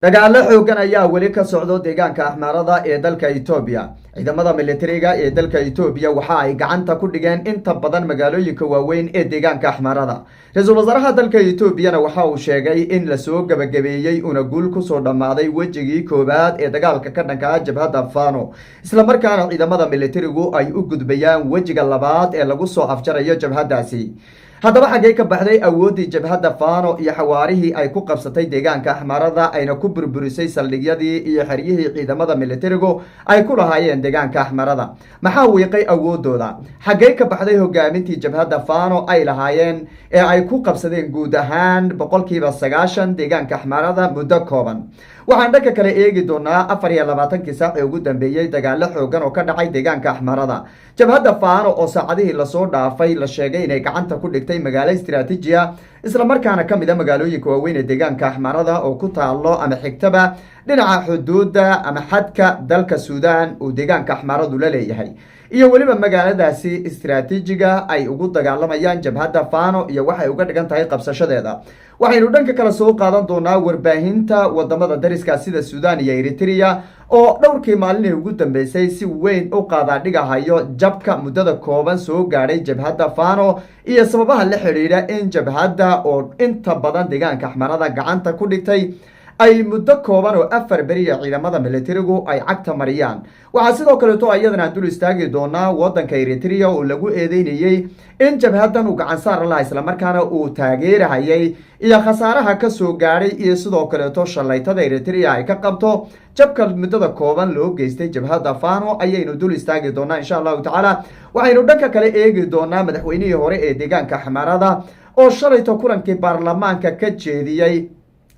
Dagaalo xoogan ayaa weli ka socdo deegaanka Axmaarada ee dalka Etoobiya. Ciidamada militariga ee dalka Etoobiya waxa ay gacanta ku dhigeen inta badan magaalooyinka waaweyn ee deegaanka Axmaarada. Ra-iisul wasaaraha dalka Etoobiyana waxa uu sheegay in lasoo gebagabeeyey una guul kusoo dhammaaday wejigii koowaad ee dagaalka ka dhanka ah jabhadda Fano, islamarkaana ciidamada militarigu ay u gudbayaan wejiga labaad ee lagu soo afjarayo jabhaddaasi. Haddaba, xaggee ka baxday awooddii jabhadda Fano iyo xawaarihii ay ku qabsatay deegaanka Axmaarada, ayna ku burburisay saldhigyadii iyo xeryihii ciidamada militarigu ay ku lahaayeen deegaanka Axmaarada? Maxaa wiiqay awoodooda? Xaggee ka baxday hogaamintii jabhadda Fano ay lahaayeen ee ay ku qabsadeen guud ahaan 90% deegaanka Axmaarada muddo kooban? Waxaan dhanka kale eegi doonaa 24-kii saac ee ugu dambeeyey dagaalo xoogan oo ka dhacay deegaanka Axmaarada, jabhadda Fano oo saacadihii lasoo dhaafay la sheegay inay gacanta ku dhigtay magaalo istiraatiijiya, islamarkaana ka mid a magaalooyinka waaweyn ee deegaanka Axmaarada, oo ku taalo ama xigtaba dhinaca xuduudda ama xadka dalka Suudaan uu deegaanka Axmaaradu la leeyahay, iyo weliba magaaladaasi istiraatiijiga ay ugu dagaalamayaan jabhadda Fano iyo waxay uga dhigan tahay qabsashadeeda. Waxaynu dhanka kale soo qaadan doonaa warbaahinta wadamada dariska sida Suudaan iyo Eritrea oo dhowrkii maalinii ugu dambeysay si weyn u qaadaadhigahayo jabka muddada kooban soo gaadhay jabhadda Fano iyo sababaha la xidhiidha in jabhadda oo inta badan deegaanka Axmarada gacanta ku dhigtay ay muddo kooban oo 4 beriya ciidamada militarigu ay cagta mariyaan. Waxaa sidoo kaleeto iyadana aan dul istaagi doonaa wadanka Eritrea oo lagu eedeynayey in jabhaddan uu gacan saar laha, islamarkaana uu taageerahayay, iyo khasaaraha kasoo gaadhay, iyo sidoo kaleeto shallaytada Eritrea ay ka qabto jabka muddada kooban loo geystay jabhadda Fano ayaynu dul istaagi doonaa, insha Allahu tacaala. Waxaynu dhanka kale eegi doonaa madaxweynihii hore ee deegaanka Xamaarada oo shalayto kulankii baarlamaanka ka jeediyey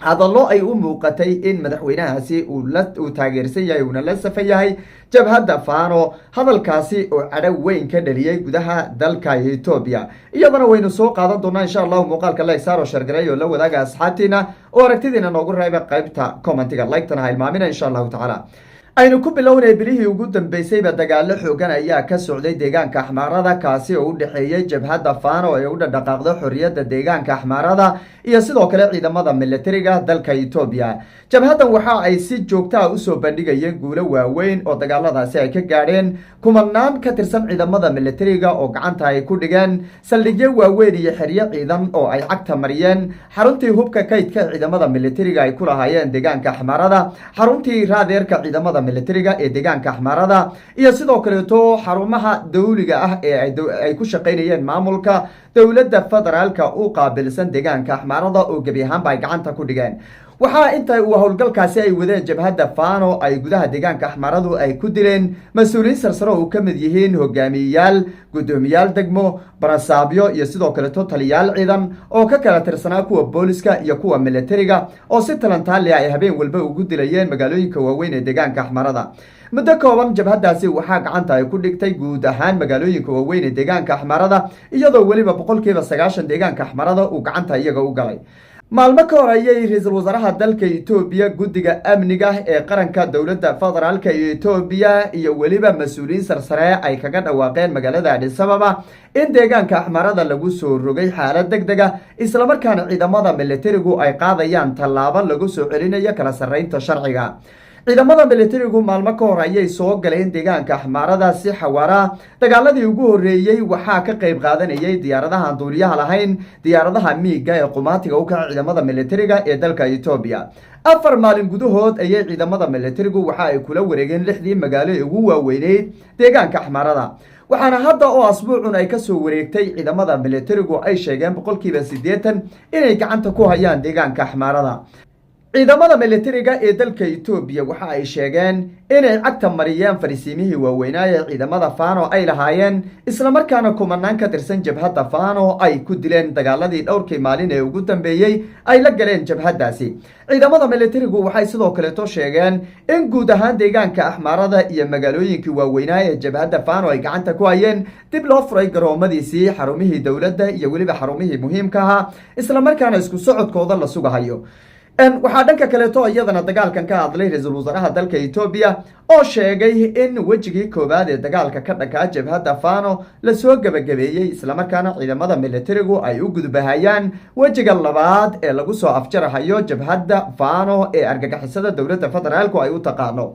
hadallo ay u muuqatay in madaxweynahaasi uu taageersan yahay, uuna la safan yahay jabhadda Fano, hadalkaasi oo cadho weyn ka dhaliyey gudaha dalka Etoobiya. Iyadana waynu soo qaadan doonaa, insha Allahu. Muuqaalka like saaro, share gareey oo la wadaaga asxaabtiina, oo aragtidiina noogu reeba qaybta commentiga. Like-tana ha ilmaamina, insha Allahu tacaala. Aynu ku bilownay. Bilihii ugu dambeysayba dagaalo xoogan ayaa ka socday deegaanka Axmaarada, kaasi oo u dhexeeyey jabhadda Fano ee u dhadhaqaaqda xorriyadda deegaanka Axmaarada iyo sidoo kale ciidamada militariga dalka Etoobiya. Jabhaddan waxa ay si joogtaa usoo bandhigayeen guulo waaweyn oo dagaaladaasi ay ka gaadheen, kumanaan ka tirsan ciidamada militariga oo gacanta ay ku dhigeen, saldhigyo waaweyn iyo xeryo ciidan oo ay cagta mariyeen, xaruntii hubka kaydka ciidamada militariga ay ku lahaayeen deegaanka Axmaarada, xaruntii raadeerka ciidamada militariga ee deegaanka Axmaarada, iyo sidoo kaleeto xarumaha dawliga ah ee ay ku shaqaynayeen maamulka dowladda federaalka u qaabilsan deegaanka Axmaarada oo gebi ahaanba ay gacanta ku dhigeen. Waxaa inta uu howlgalkaasi ay wadeen jabhadda Fano ay gudaha deegaanka Axmaaradu ay ku dileen mas-uuliyiin sarsare oo u ka mid yihiin hogaamiyeyaal, guddoomiyaal degmo, barasaabyo iyo sidoo kaleeto taliyaal ciidan oo ka kala tirsanaa kuwa booliska iyo kuwa militariga, oo si talantaali ay habeen walba ugu dilayeen magaalooyinka waaweyn ee deegaanka Axmaarada. Muddo kooban jabhaddaasi waxaa gacanta ay ku dhigtay guud ahaan magaalooyinka waaweyn ee deegaanka Axmaarada, iyadoo weliba 90% deegaanka Axmaarada uu gacanta iyaga u galay. Maalmo ka hor ayay ra-iisul wasaaraha dalka Etoobiya, guddiga amniga ee qaranka dowladda federaalka Etoobiya iyo weliba mas-uuliyiin sarsare ay kaga dhawaaqeen magaalada Addis Ababa in deegaanka Axmaarada lagu soo rogay xaalad deg dega, islamarkaana ciidamada militarigu ay qaadayaan tallaabo lagu soo celinayo kala sarreynta sharciga. Ciidamada militarigu maalmo ka hor ayay soo galeen deegaanka Axmaarada si xawaara. Dagaaladii ugu horreeyey waxaa ka qayb qaadanayay diyaaradaha aan duuliyaha lahayn, diyaaradaha Miiga ee qumaatiga u kaca ciidamada militariga ee dalka Etoobiya. 4 maalin gudahood ayay ciidamada militarigu waxa ay kula wareegeen lixdii magaalo ee ugu waaweyneyd deegaanka Axmaarada, waxaana hadda oo asbuucun ay kasoo wareegtay ciidamada militarigu ay sheegeen 80% inay gacanta ku hayaan deegaanka Axmaarada. Ciidamada militariga ee dalka Etoobiya waxa ay sheegeen inay cagta mariyeen fariisiimihii waaweynaa ee ciidamada Fano ay lahaayeen, islamarkaana kumanaan ka tirsan jabhadda Fano ay ku dileen dagaaladii dhowrkii maalin ee ugu dambeeyey ay la galeen jabhaddaasi. Ciidamada militarigu waxay sidoo kaleeto sheegeen in guud ahaan deegaanka Axmaarada iyo magaalooyinkii waaweynaa ee jabhadda Fano ay gacanta ku hayeen dib loo furay garoomadiisii, xarumihii dowladda iyo weliba xarumihii muhiimka ahaa, islamarkaana isku socodkooda la sugahayo. Waxaa dhanka kaleeto iyadana dagaalkan ka hadlay ra-iisul wasaaraha dalka Etoobiya, oo sheegay in wejigii koowaad ee dagaalka ka dhankaa jabhadda Fano lasoo gebagabeeyey, islamarkaana ciidamada militarigu ay u gudbahayaan wejiga labaad ee lagu soo afjarahayo jabhadda Fano ee argagixisada dowladda federaalku ay u taqaano.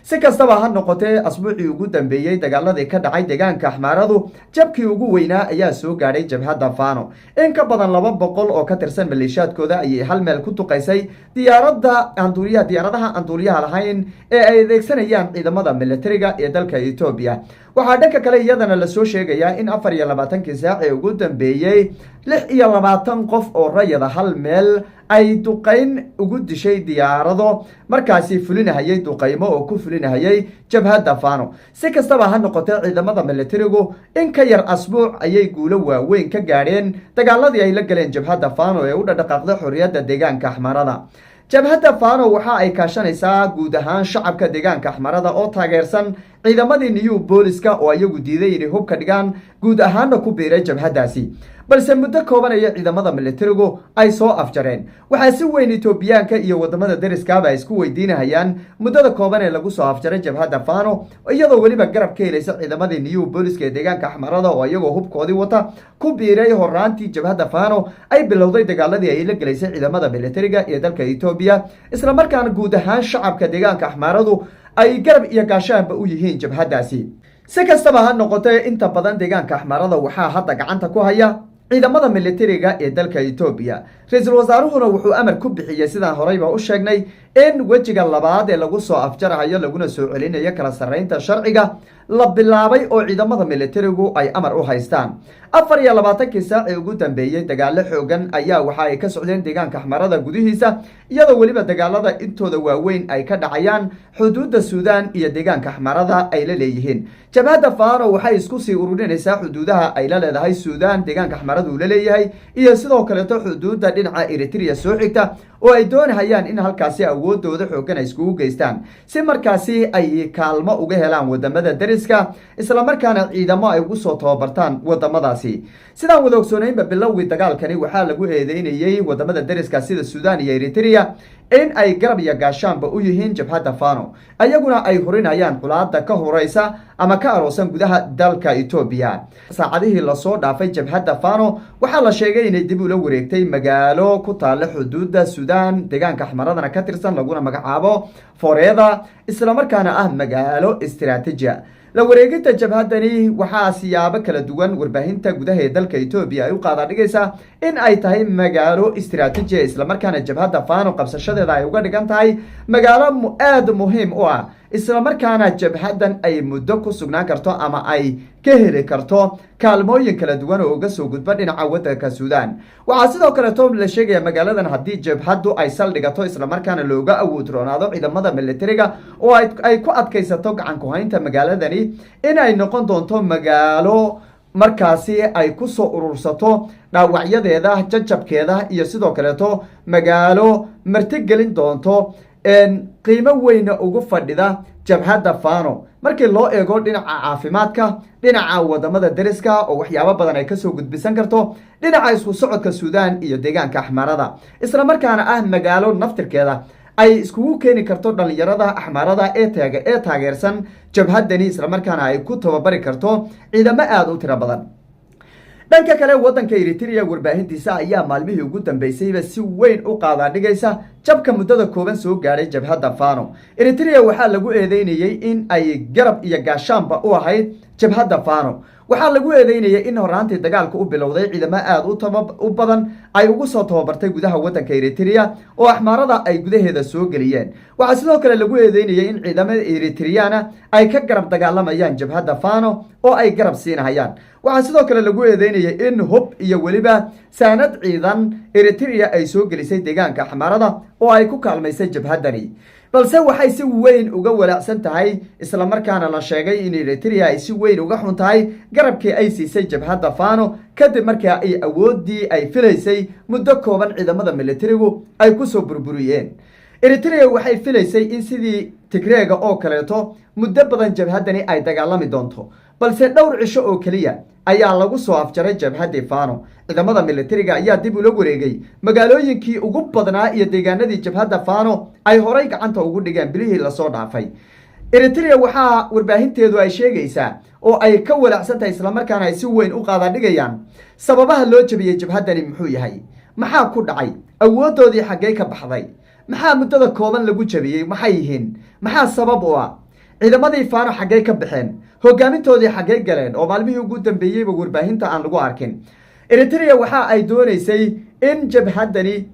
Si kastaba ha noqotee, asbuucii ugu dambeeyey dagaaladii ka dhacay deegaanka Axmaaradu, jabkii ugu weynaa ayaa soo gaadhay jabhadda Fano. In ka badan 200 oo ka tirsan maleeshiyaadkooda ayay hal meel ku duqaysay diyaaradda aanduuliyaha diyaaradaha aan duuliyaha lahayn ee ay adeegsanayaan ciidamada militariga ee dalka Etoobiya. Waxaa dhanka kale iyadana lasoo sheegayaa in 24kii saac ee ugu dambeeyey 26 qof oo rayada hal meel ay duqayn ugu dishay diyaarado markaasi fulinahayay duqaymo oo ku fulinahayay jabhadda Fano. Si kastaba ha noqotee, ciidamada militarigu in ka yar asbuuc ayay guulo waaweyn ka gaadheen dagaaladii ay la galeen jabhadda Fano ee u dhadhaqaaqda xorriyadda deegaanka Axmarada. Jabhadda Fano waxa ay kaashanaysaa guud ahaan shacabka deegaanka Axmarada oo taageersan ciidamadii New Booliska, oo iyagu diiday inay hubka dhigaan, guud ahaana ku biiray jabhaddaasi, balse muddo kooban ayay ciidamada militarigu ay soo afjareen. Waxaa si weyn Etoobiyaanka iyo wadamada deriskaaba ay isku weydiinahayaan muddada kooban ee lagu soo afjaray jabhadda Fano, iyadoo weliba garab ka helaysa ciidamadii New Booliska ee deegaanka Axmarada, oo iyagoo hubkoodii wata ku biiray horaantii jabhadda Fano ay bilowday dagaaladii ay la gelaysay ciidamada militariga ee dalka Etoobiya, islamarkaana guud ahaan shacabka deegaanka Axmaaradu ay garab iyo gaashaanba u yihiin jabhaddaasi. Si kastaba ha noqotee, inta badan deegaanka Axmarada waxaa hadda gacanta ku haya ciidamada militariga ee dalka Etoobiya. Ra-iisul wasaaruhuna wuxuu amar ku bixiyey, sidaan horeyba u sheegnay, in wejiga labaad ee lagu soo afjarahayo laguna soo celinayo kala sarreynta sharciga la bilaabay, oo ciidamada militarigu ay amar u haystaan. 24kii saac ee ugu dambeeyey dagaalo xoogan ayaa waxa ay ka socdeen deegaanka Axmarada gudihiisa, iyadoo weliba dagaalada intooda waaweyn ay ka dhacayaan xuduudda Suudaan iyo deegaanka Axmarada ay la leeyihiin. Jabhadda Fano waxay isku sii ururinaysaa xuduudaha ay la leedahay Suudaan, deegaanka Axmarada uu la leeyahay, iyo sidoo kaleeto xuduudda dhinaca Eritrea soo xigta, oo ay doonahayaan in halkaasi awoodooda xoogan ay iskugu geystaan, si markaasi ay kaalmo uga helaan wadamada deriska, islamarkaana ciidamo ay ugu soo tababartaan wadamadaasi. Sidaan wada ogsoonaynba, bilowgii dagaalkani waxaa lagu eedeynayey wadamada deriska sida Suudaan iyo Eritrea in ay garab iyo gaashaanba u yihiin jabhadda Fano, ayaguna ay hurinayaan culaada ka horeysa ama ka aroosan gudaha dalka Etoobiya. Saacadihii lasoo dhaafay, jabhadda Fano waxaa la sheegay inay dib ula wareegtay magaalo ku taalla xuduudda Suudaan, deegaanka Axmaradana ka tirsan, laguna magacaabo Foreeda, islamarkaana ah magaalo istiraatiiji. La wareegidda jabhaddani waxaa siyaabo kala duwan warbaahinta gudaha ee dalka Etoobiya ay u qaadaa dhigaysaa in ay tahay magaalo istiraatiiji, islamarkaana jabhadda Fano qabsashadeeda ay uga dhigan tahay magaalo aada muhiim u ah, islamarkaana jabhaddan ay muddo ku sugnaan karto ama ay ka heli karto kaalmooyin kala duwan oo uga soo gudba dhinaca waddanka Suudaan. Waxaa sidoo kaleeto la sheegaya magaaladan haddii jabhaddu ay saldhigato, islamarkaana looga awood roonaado ciidamada militariga oo ay ku adkaysato gacan ku-haynta magaaladani, in ay noqon doonto magaalo markaasi ay kusoo urursato dhaawacyadeeda, jajabkeeda, iyo sidoo kaleeto magaalo martigelin doonto, qiimo weyna ugu fadhida jabhadda Fano markii loo eego dhinaca caafimaadka, dhinaca wadamada deriska oo waxyaabo badan ay kasoo gudbisan karto, dhinaca isku socodka Suudaan iyo deegaanka Axmaarada, isla markaana ah magaalo naftirkeeda ay iskugu keeni karto dhalinyarada Axmaarada ee taageersan jabhaddani, islamarkaana ay ku tababari karto ciidamo aada u tiro badan. Dhanka kale, waddanka Eritrea warbaahintiisa ayaa maalmihii ugu dambeysayba si weyn u qaadaa dhigaysa jabka muddada kooban soo gaadhay jabhadda Fano. Eritrea waxaa lagu eedeynayey in ay garab iyo gaashaanba u ahayd jabhadda Fano. Waxaa lagu eedeynayay in horaantii dagaalka u bilowday ciidamo aada u badan ay ugu soo tababartay gudaha waddanka Eritrea, oo Axmaarada ay gudaheeda soo geliyeen. Waxaa sidoo kale lagu eedeynayay in ciidamada Eritreyana ay ka garab dagaalamayaan jabhadda Fano oo ay garab siinahayaan. Waxaa sidoo kale lagu eedeynayay in hub iyo weliba saanad ciidan Eritrea ay soo gelisay deegaanka Axmaarada oo ay ku kaalmaysay jabhaddani. Balse waxay si weyn uga walaacsan tahay, islamarkaana la sheegay in Eritrea ay si weyn uga xun tahay garabkii ay siisay jabhadda Fano, kadib markii ay awooddii ay filaysay muddo kooban ciidamada militarigu ay kusoo burburiyeen. Eritrea waxay filaysay in sidii Tigreega oo kaleeto muddo badan jabhaddani ay dagaalami doonto, balse dhowr cisho oo keliya ayaa lagu soo afjaray jabhaddii Fano. Ciidamada militariga ayaa dib ula wareegay magaalooyinkii ugu badnaa iyo deegaanadii jabhadda Fano ay horay gacanta ugu dhigeen bilihii lasoo dhaafay. Eritrea waxaa warbaahinteedu ay sheegaysaa oo ay ka walaacsan tahay, islamarkaana ay si weyn u qaadadhigayaan, sababaha loo jabiyey jabhaddani muxuu yahay? Maxaa ku dhacay? Awooddoodii xaggey ka baxday? Maxaa muddada kooban lagu jabiyey? Maxay yihiin? Maxaa sabab u ah? Ciidamadii Faano xaggey ka baxeen? Hogaamintoodii xaggey galeen oo maalmihii ugu dambeeyeyba warbaahinta aan lagu arkin? Eritrea waxa ay doonaysay in jabhaddani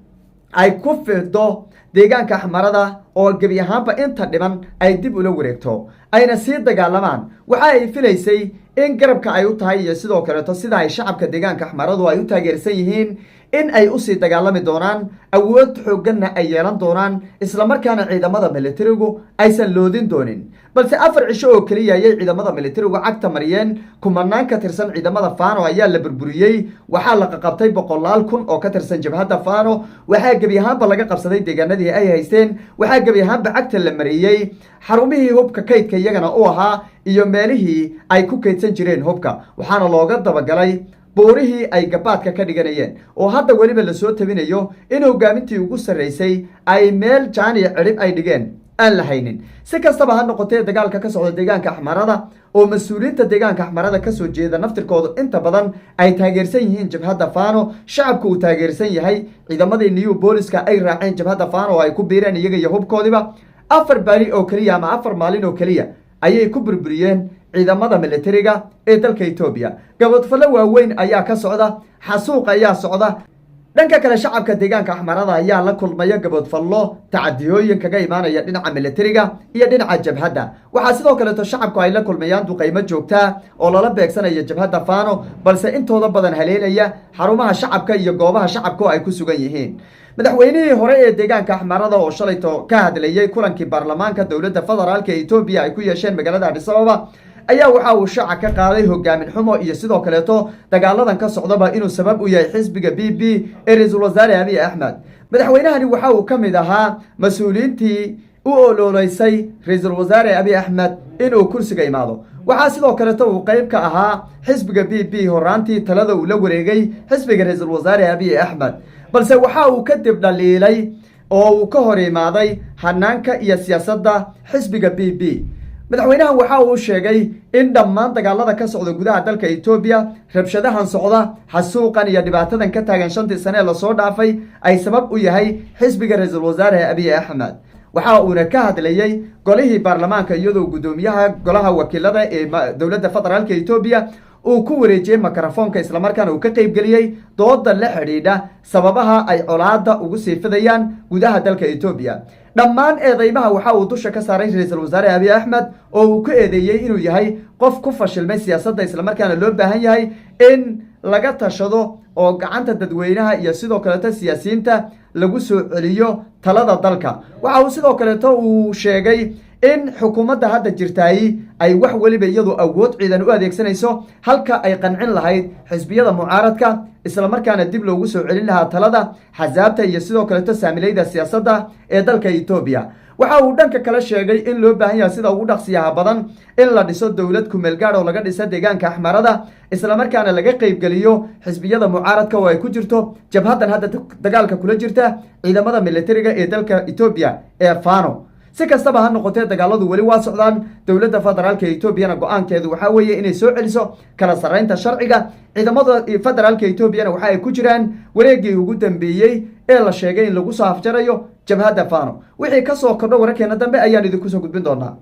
ay ku fido deegaanka Axmarada oo gebi ahaanba inta dhiman ay dib ula wareegto, ayna sii dagaalamaan. Waxa ay filaysay in garabka ay u tahay iyo sidoo kaleeto sida ay shacabka deegaanka Axmaradu ay u taageersan yihiin in ay usii dagaalami doonaan, awood xoogganna ay yeelan doonaan, islamarkaana ciidamada militarigu aysan loodin doonin. Balse 4 cisho oo keliya ayay ciidamada militarigu cagta mariyeen. Kumanaan ka tirsan ciidamada Fano ayaa la burburiyey. Waxaa la qaqabtay boqolaal kun oo ka tirsan jabhadda Fano. Waxaa gebi ahaanba laga qabsaday deegaanadii ay haysteen. Waxaa gebi ahaanba cagta la mariyey xarumihii hubka kaydka iyagana u ahaa iyo meelihii ay ku kaydsan jireen hubka. Waxaana looga dabagalay buurihii ay gabaadka ka dhiganayeen, oo hadda weliba lasoo tabinayo in hogaamintii ugu sarraysay ay meel jaaniya cidhib ay dhigeen aan la haynin. Si kastaba ha noqotee, dagaalka ka socda deegaanka Axmarada oo mas-uuliyiinta deegaanka Axmarada kasoo jeeda naftirkoodu inta badan ay taageersan yihiin jabhadda Fano, shacabka uu taageersan yahay, ciidamadii New Booliska ay raaceen jabhadda Fano oo ay ku biireen iyaga iyo hubkoodiba, 4 bari oo keliya ama 4 maalin oo keliya ayay ku burburiyeen ciidamada militariga ee dalka Etoobiya. Gabadfallo waaweyn ayaa ka socda, xasuuq ayaa socda. Dhanka kale, shacabka deegaanka Axmarada ayaa la kulmaya gaboodfallo, tacadiyooyin kaga imaanaya dhinaca militariga iyo dhinaca jabhadda. Waxaa sidoo kaleeto shacabku ay la kulmayaan duqaymo joogtaa oo lala beegsanayo jabhadda Fano, balse intooda badan haleelaya xarumaha shacabka iyo goobaha shacabku ay ku sugan yihiin. Madaxweynihii hore ee deegaanka Axmarada oo shalayto ka hadlayey kulankii baarlamaanka dowladda federaalka Etoobiya ay ku yeesheen magaalada Addis Ababa ayaa waxa uu shaaca ka qaaday hogaamin xumo iyo sidoo kaleeto dagaaladan ka socdaba inuu sabab u yahay xisbiga PP ee ra-iisul wasaare Abiy Axmed. Madaxweynahani waxa uu ka mid ahaa mas-uuliyiintii u ololeysay ra-iisul wasaare Abiy Axmed inuu kursiga imaado. Waxaa sidoo kaleeto uu qeyb ka ahaa xisbiga PP horaantii talada uu la wareegay xisbiga ra-iisul wasaare Abiy Axmed, balse waxa uu kadib dhaliilay oo uu ka hor imaaday hanaanka iyo siyaasadda xisbiga PP. Madaxweynahan waxa uu sheegay in dhammaan dagaalada ka socda gudaha dalka Etoobiya, rabshadahan socda, xasuuqan iyo dhibaatadan ka taagan 5-tii sane ee lasoo dhaafay ay sabab u yahay xisbiga ra-iisul wasaare Abiy Axmed. Waxa uuna ka hadlayey golihii baarlamaanka, iyadoo guddoomiyaha golaha wakiilada ee dowladda federaalka Etoobiya uu ku wareejiyey mikrofoonka, islamarkaana uu ka qeybgeliyey dooda la xidhiidha sababaha ay colaada ugu sii fidayaan gudaha dalka Etoobiya. Dhammaan eedeymaha waxa uu dusha ka saaray ra-iisul wasaare Abiy Axmed, oo uu ku eedeeyey inuu yahay qof ku fashilmay siyaasadda, islamarkaana loo baahan yahay in laga tashado oo gacanta dadweynaha iyo sidoo kaleeto siyaasiyiinta lagu soo celiyo talada dalka. Waxa uu sidoo kaleeto uu sheegay in xukuumadda hadda jirtaay ay wax weliba iyadu awood ciidan u adeegsanayso, halka ay qancin lahayd xisbiyada mucaaradka, islamarkaana dib loogu soo celin lahaa talada xasaabta iyo sidoo kaleeto saamilayda siyaasadda ee dalka Etoobiya. Waxa uu dhanka kale sheegay in loo baahan yahay sida ugu dhaqsiyaha badan in la dhiso dowlad kumeelgaad oo laga dhisa deegaanka Axmarada, islamarkaana laga qeybgeliyo xisbiyada mucaaradka oo ay ku jirto jabhaddan hadda dagaalka kula jirta ciidamada militariga ee dalka Etoobiya ee Fano. Si kastaba ha noqotee, dagaaladu weli waa socdaan. Dowladda federaalka Etoobiyana go-aankeedu waxaa weeye inay soo celiso kala sarreynta sharciga. Ciidamada federaalka Etoobiyana waxa ay ku jiraan wareeggii ugu dambeeyey ee la sheegay in lagu soo afjarayo jabhadda Fano. Wixii kasoo kordho wararkeena dambe ayaan idinku soo gudbin doonaa.